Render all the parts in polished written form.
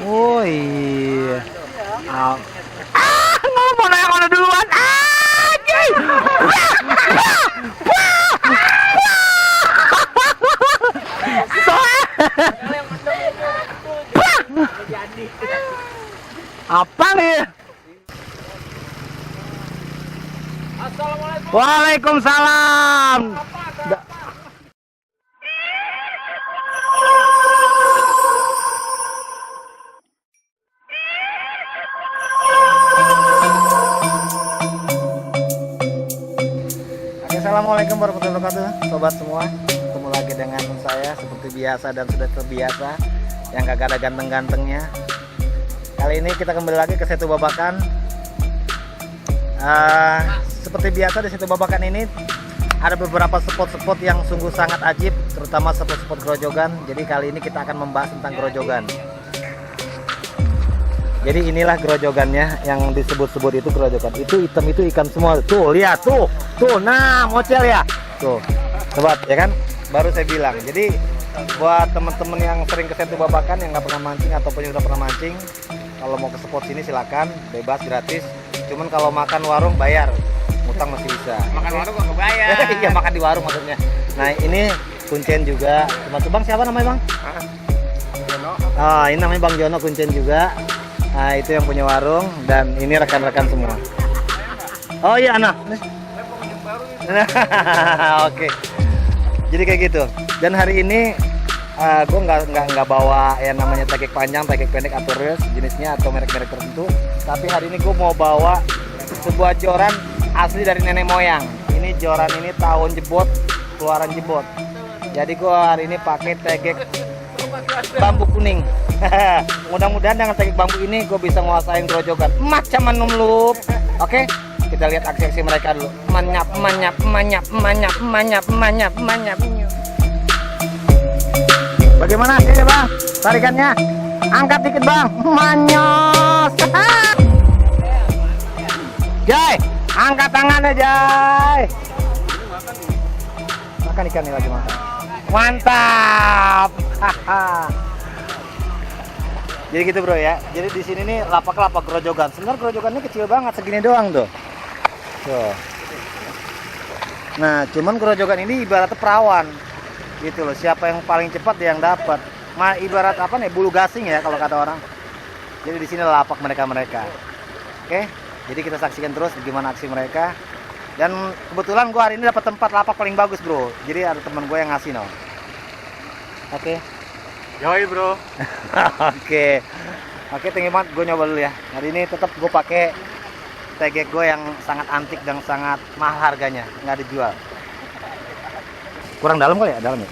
Oh iya. Ngomong yang mana duluan? Anjing. Apa nih? Assalamualaikum. Waalaikumsalam. Assalamualaikum warahmatullahi wabarakatuh, sobat semua. Ketemu lagi dengan saya seperti biasa dan sudah terbiasa yang kagak ada ganteng-gantengnya. Kali ini kita kembali lagi ke Setu Babakan. Seperti biasa di Setu Babakan ini ada beberapa spot-spot yang sungguh sangat ajib, terutama spot-spot grojogan. Jadi kali ini kita akan membahas tentang grojogan. Jadi inilah grojogannya, yang disebut-sebut itu grojogan. Itu hitam itu ikan semua. Tuh lihat tuh, nah mocel ya. Tuh, sobat ya kan. Baru saya bilang. Jadi buat teman-teman yang sering ke Setu Babakan yang nggak pernah mancing ataupun yang udah pernah mancing, kalau mau ke spot sini silakan, bebas gratis. Cuman kalau makan warung bayar, utang masih bisa. Makan warung kok bayar? Iya, makan di warung maksudnya. Nah ini kuncen juga. Bang siapa namanya bang? Ini namanya Bang Jono, kuncen juga. Nah itu yang punya warung dan ini rekan-rekan semua. Oh iya anak. Oke. Jadi kayak gitu. Dan hari ini gue nggak bawa yang namanya tekek panjang, tekek pendek atau reels jenisnya atau merek-merek tertentu. Tapi hari ini gue mau bawa sebuah joran asli dari nenek moyang. Ini joran ini tahun jebot, keluaran jebot. Jadi gue hari ini pakai tekek bambu kuning. Mudah-mudahan dengan teknik bambu ini gue bisa nguasain grojogan macam menumlup. Oke, kita lihat aksi-aksi mereka dulu. Manyap. Bagaimana hasilnya bang? Tarikannya? Angkat dikit bang. Manyos. Jai, angkat tangannya Jai. Makan ikan nih lagi makan. Mantap. Jadi gitu bro ya. Jadi di sini nih lapak-lapak grojogan. Sebenarnya grojogannya kecil banget, segini doang tuh. Tuh. Nah, cuman grojogan ini ibaratnya perawan. Gitu loh. Siapa yang paling cepat dia yang dapat. Ibarat apa nih? Bulu gasing ya kalau kata orang. Jadi di sini lapak mereka. Oke. Jadi kita saksikan terus gimana aksi mereka. Dan kebetulan gua hari ini dapat tempat lapak paling bagus, bro. Jadi ada teman gue yang ngasih no. Oke. Yoi bro. Oke, thank you banget. Gue nyoba dulu ya. Hari ini tetap gue pakai tegek gue yang sangat antik dan sangat mahal harganya, nggak dijual. Kurang dalam kali ya, dalam ya.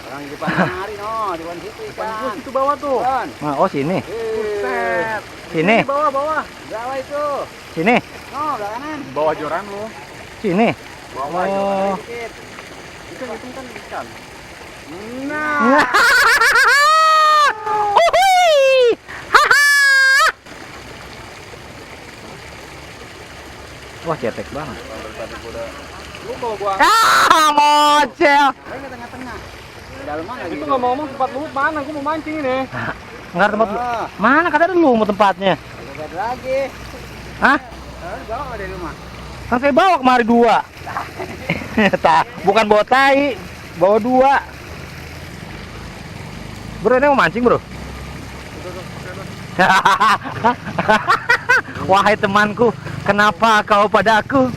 Orang di depan hari no, di depan situ ikan. Itu bawah tuh. Nah, oh sini. Buset. Sini. Bawah. Bawah itu. Sini. No, belakangan. Bawa joran lu. Sini. Bawah Oh. dikit. Itu kan ikan. Nah. Uhui. Wah, cetek banget. Lu kalau gua Mocel. ke tengah-tengah. Dalam mana Itu gitu? ngomong-ngomong tempat lumut mana? Gua mau mancing ini. Enggak tempat lu. Mana katanya lu mau tempatnya? Enggak ada lagi. Hah? Bawa enggak dari rumah? Kan saya bawa kemari 2. Bukan bawa tai, bawa 2. Bro, ini mau mancing bro? Wahai temanku, kenapa kau padaku?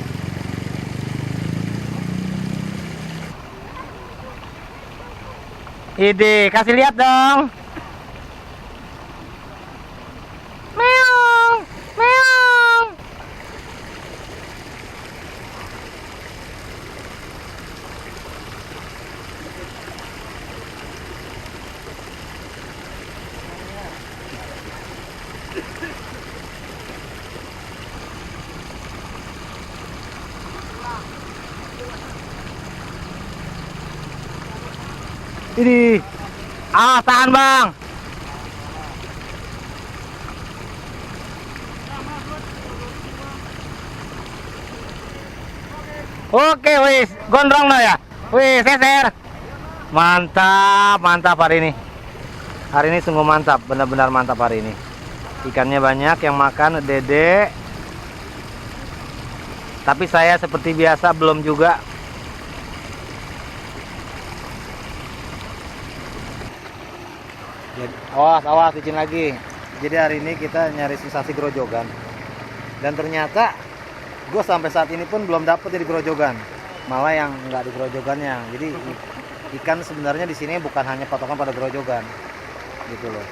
Ide, kasih lihat dong. Meong, meong. Ini, tahan bang. Oke, wis, gondrong no ya. Wis, seser. Mantap hari ini. Hari ini sungguh mantap, benar-benar mantap hari ini. Ikannya banyak yang makan, dede. Tapi saya seperti biasa belum juga. Awas, licin lagi. Jadi hari ini kita nyari sensasi grojogan. Dan ternyata gue sampai saat ini pun belum dapet di grojogan. Malah yang nggak di grojogannya. Jadi ikan sebenarnya di sini bukan hanya patokan pada grojogan, gitu loh.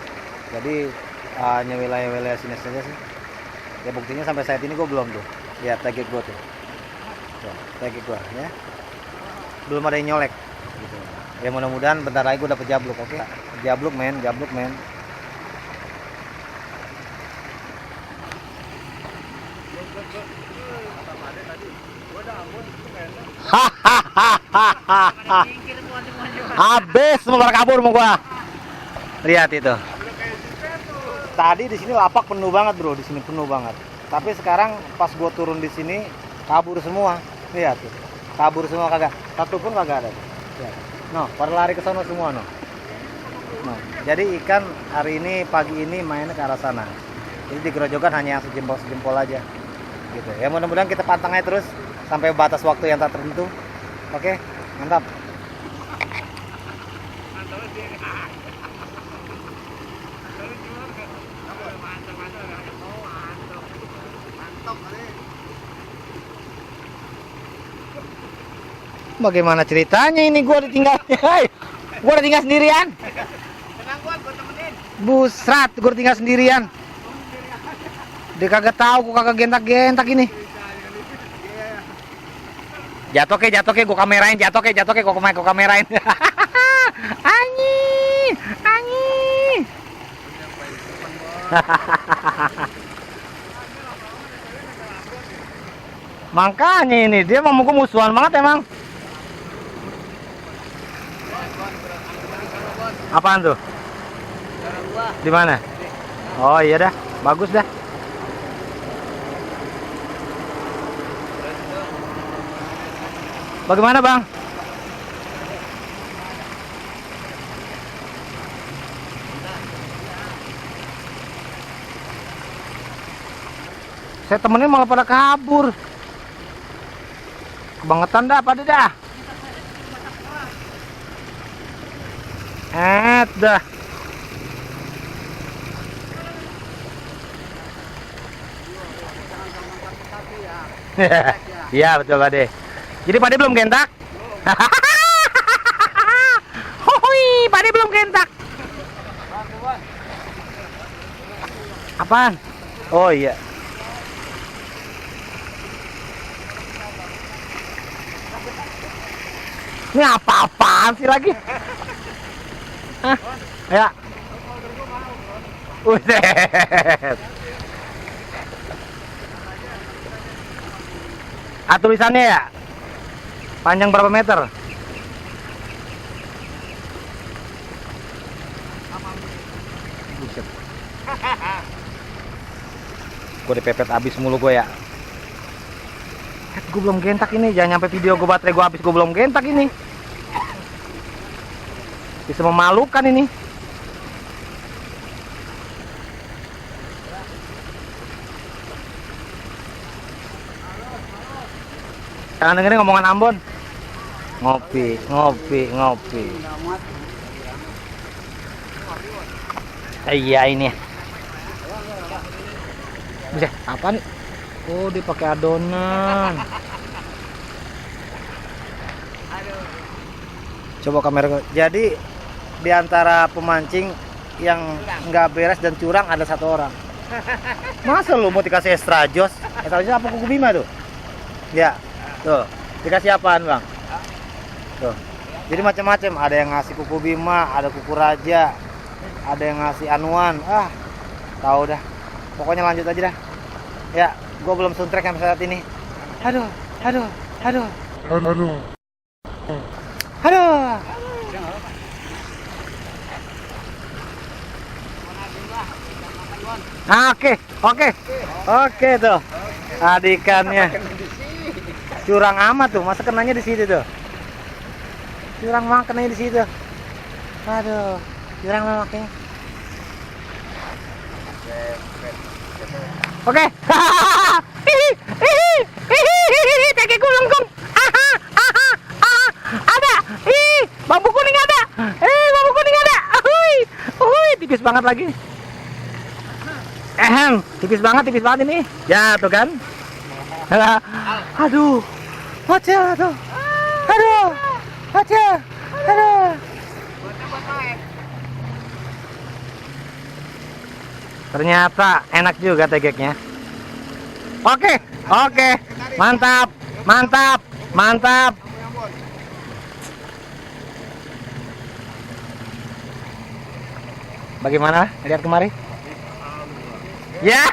Jadi hanya wilayah-wilayah sini saja sih. Ya buktinya sampai saat ini gue belum tuh. Ya target gue tuh. Target gue ya. Belum ada yang nyolek. Gitu. Ya mudah-mudahan bentar lagi gue dapet jabluk, oke? Jabluk men. Habis mau kabur mau gua. Lihat itu. Tadi di sini lapak penuh banget, Bro. Di sini penuh banget. Tapi sekarang pas gua turun di sini kabur semua. Lihat tuh. Kabur semua kagak. Satu pun kagak ada. Lihat. No, pada lari ke sana semua, no. No. Jadi ikan hari ini pagi ini mainnya ke arah sana. Jadi di grojogan hanya yang sejempol aja. Gitu. Ya mudah-mudahan kita pantang aja terus sampai batas waktu yang tak tertentu. Oke, mantap. Bagaimana ceritanya ini gua ditinggal? Gua udah tinggal sendirian. Tenang gua temenin. Busrat, gua tinggal sendirian. Dia kagak tahu, gua kagak gentak-gentak ini. Jatuh ke, gua kamerain, gua kamerain. Anjing. Makanya ini dia mau gua musuhan banget emang. Apaan tuh? Di mana? Oh iya dah, bagus dah. Bagaimana bang? Saya temennya malah pada kabur. Kebangetan dah pada dah. Dah. Iya betul Pade. Jadi Pade belum gentak? Hoi, Pade belum gentak. Apaan? Oh iya. Ini apa-apaan sih lagi? Hah? Ya. Uset. Tulisannya ya? Panjang berapa meter? Buset. Gue dipepet abis mulu gue ya. Gue belum gentak ini. Jangan nyampe video gue baterai gue habis gue belum gentak ini. Bisa memalukan ini. Jangan dengerin ngomongan Ambon. Ngopi. Iya ini. Bisa apa nih? Oh dia pakai adonan. Coba kamera. Jadi di antara pemancing yang nggak beres dan curang ada satu orang. Masa lu mau dikasih extra jos? Extra jos apa kuku bima tuh? Ya. Tuh, dikasih apaan bang? Tuh, jadi macam-macam. Ada yang ngasih kuku bima, ada kuku raja, ada yang ngasih anuan. Tahu dah. Pokoknya lanjut aja dah. Ya, gue belum suntrek sampai saat ini. Aduh. Oke tuh. Adikannya. Curang amat tuh, masa kenanya di situ tuh. Curang banget kenanya di situ. Aduh, curang makanya. Oke. Kakek lengkung. Ada. Bambu kuning ada. Bambu kuning ada. Tipis banget lagi. Tipis banget ini. Ya, tuh kan. Aduh. Bocil tuh. Aduh. Bocil. Aduh. Ternyata enak juga tegeknya. Oke. Mantap. Bagaimana? Lihat kemari. Ya.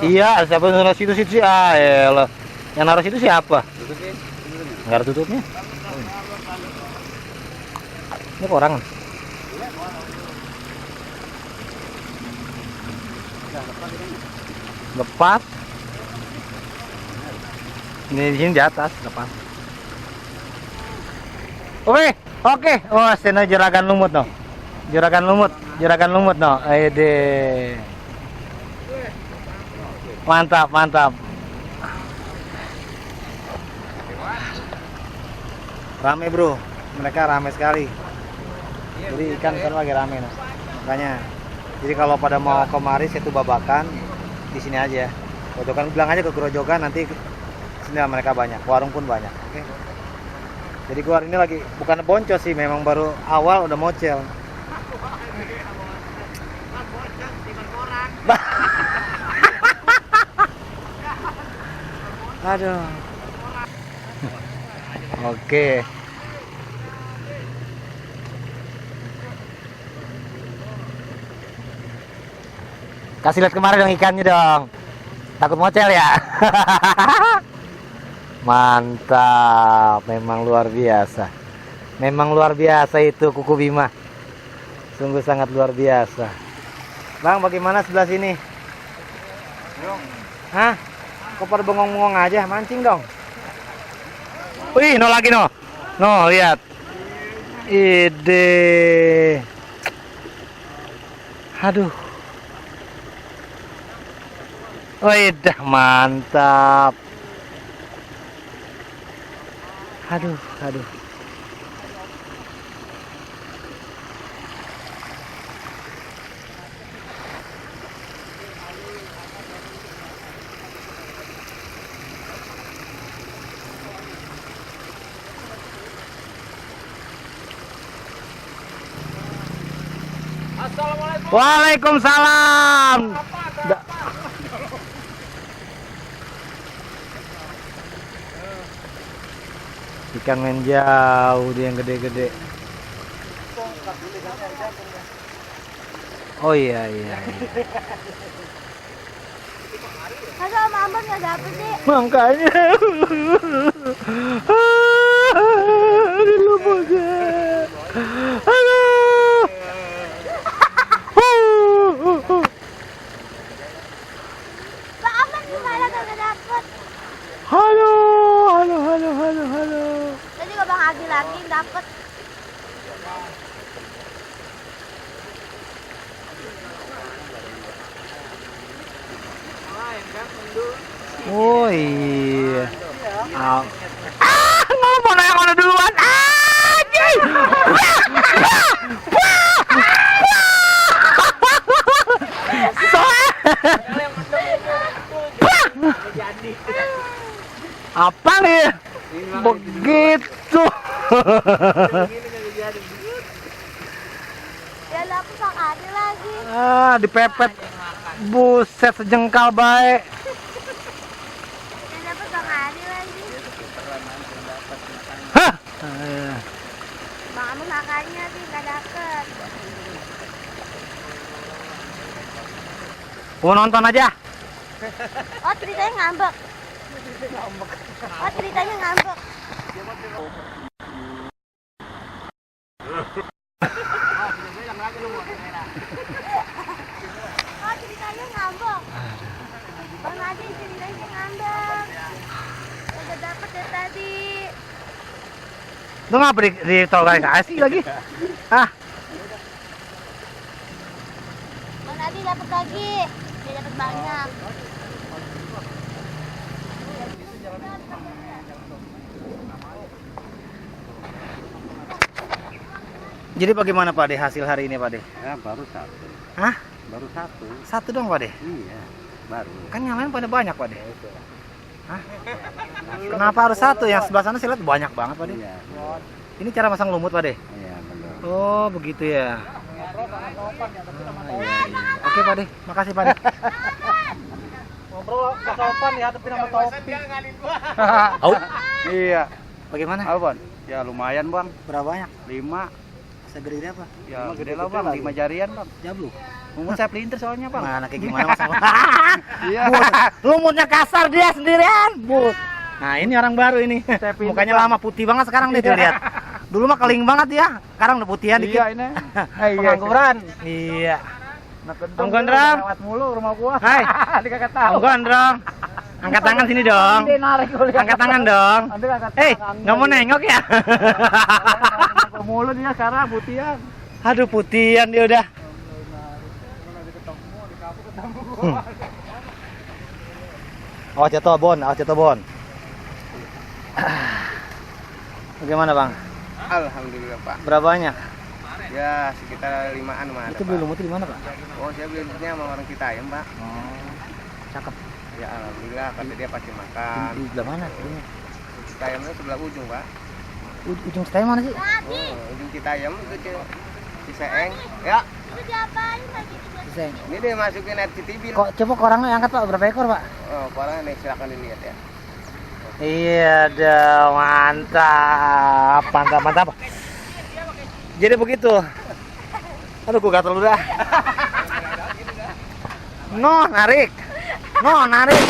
Iya, siapa yang naruh situ sih? Elah. Yang naruh situ siapa? Enggak ada tutupnya. Ini korangan. Lepas. Ini di sini di atas, lepas. Oke. Oh, stena jeragan lumut no. Jeragan lumut no. Ede. Mantap. Rame bro, mereka rame sekali. Jadi ikan lagi rame no. Makanya. Jadi kalau pada mau kemari situ babakan di sini aja. Grojogan bilang aja ke Grojogan, nanti sini mereka banyak, warung pun banyak. Oke. Jadi gua hari ini lagi bukan boncos sih, memang baru awal udah mocel. Aduh. Oke. Kasih lihat kemarin dong ikannya dong. Takut mocel ya. Mantap, memang luar biasa. Memang luar biasa itu kuku Bima. Sungguh sangat luar biasa. Bang, bagaimana sebelah sini? Hah? Kok pada bengong-bengong aja? Mancing dong. Wih, no lagi no. No, lihat. Ide. Aduh. Wih, mantap. Aduh. Assalamualaikum. Waalaikumsalam. Ikan main jauh dia yang gede-gede. Oh iya. Masa Om Ambon nggak dapet sih? Makanya. Aduh, bocah. Aduh. Pak Ambon gimana nggak dapet? Halo. Tadi juga Bang Agi lagi dapet. Oh iya. Ngomong yang mana duluan? Anjing. Apa nih? Begitu. Ya dapet Bang Agi lagi. Dipepet. Buset sejengkal baik. Ya dapet Bang Agi lagi. Hah? Bang Ambon makanya sih nggak dapet. Mau nonton aja. Oh ceritanya ngambek. Oh ceritanya ngambek. Bang Agi ceritanya ngambek. Udah dapet ya tadi. Lu ngapa di tol kasih lagi? dia dapat lagi. Dia dapat banyak. Jadi bagaimana Pak De hasil hari ini Pak De? Ya baru satu. Hah? Baru satu. Satu dong Pak De? Iya, baru. Kan yang lain pada banyak Pak De. Hah? Kenapa harus satu? Yang sebelah sana saya lihat banyak banget Pak De. Iya. Ini cara masang lumut Pak De? Iya, benar. Oh begitu ya. Oke Pak De, makasih Pak De. Ngobrol gak sopan ya, tapi nama topi. Au, Iya. bagaimana? Apa, Bang? Ya lumayan, Bang. Berapa banyak? 5. Segede apa? Ya gede lah, Bang. 5 jarian, Bang. Jablu. Lumut saya pelintir soalnya, Bang. Mana kayak gimana masang? Iya. Bus, lumutnya kasar dia sendirian, Bus. Nah ini orang baru ini. Mukanya lama putih banget sekarang deh tuh lihat. Dulu mah keling banget ya, sekarang udah putihan dikit. Iya ini. Pengangguran. Iya. Nah, Om Gondrong. lewat mulu rumah gua. Hai. Dia kagak tahu. Om Gondrong. Angkat tangan sini dong. Dia narik gua lihat. Angkat tangan dong. Nanti kagak Nggak mau nengok ya? mulu dia sekarang putihan. Aduh putihan dia udah. Awas jatuh Bon, awas jatuh Bon. Bagaimana Bang? Alhamdulillah, Pak. Berapa banyak? Ya sekitar 5-an mah. Itu beli lumut di mana Pak? Oh, saya beli lumutnya sama orang kita ya, Mbak. Oh, cakep. Ya alhamdulillah, kata dia pasti makan. Di sebelah mana? Belinya? Citayamnya sebelah ujung, Pak. Ujung setai mana sih? Oh, ujung Citayam itu Ciseeng. Ya, Itu diapain lagi? Seng. ini dia masukin RCTV. Kok coba korangnya angkat Pak, berapa ekor Pak? Oh, orang nih silakan dilihat ya. Iya dah, mantap, mantap, mantap. Jadi begitu. Aduh, gua gatel udah. No, narik. No, narik.